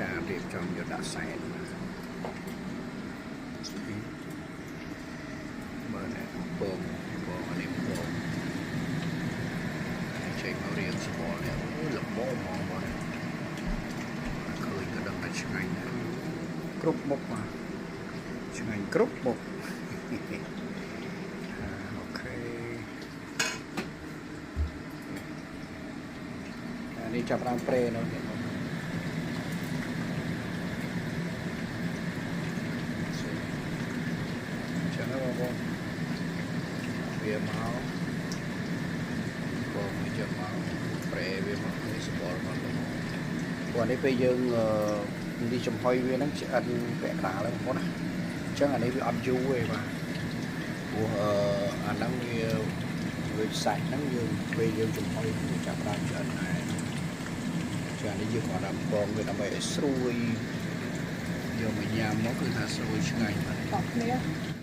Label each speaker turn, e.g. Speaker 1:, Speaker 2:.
Speaker 1: ចានរៀបចំយកដាក់សែនមើលនេះពងពងអានេះពងចេញមករៀងស្បល់នេះអូល្មមហ្មងបងឃើញក៏ដឹងថាឆ្ងាញ់ដែរគ្រប់មុខបាទឆ្ងាញ់គ្រប់មុខ OK អានេះចាប់ដើមប្រេនៅនេះបងចឹងណាបងប្អូនវាមកបងវាចឹងមកប្រេវាមកនេះសម្បល់មកព្រោះនេះពេលយើងនេះចំហុយវាហ្នឹងឆ្អិនពាក់កណ្ដាលហ្នឹងបងប្អូនណាអញ្ចឹងអានេះវាអត់យូរទេបាទព្រោះអាហ្នឹងវាវាសាច់ហ្នឹងយើងពេលយើងចំហុយវាចាប់ដើមឆ្អិនដែរចានេះយើងគ្រាន់តែបងវាដើម្បីឲ្យស្រួយយកមកញ៉ាំមកគឺថាស្រួយឆ្ងាញ់បាទ
Speaker 2: តោះគ្នា។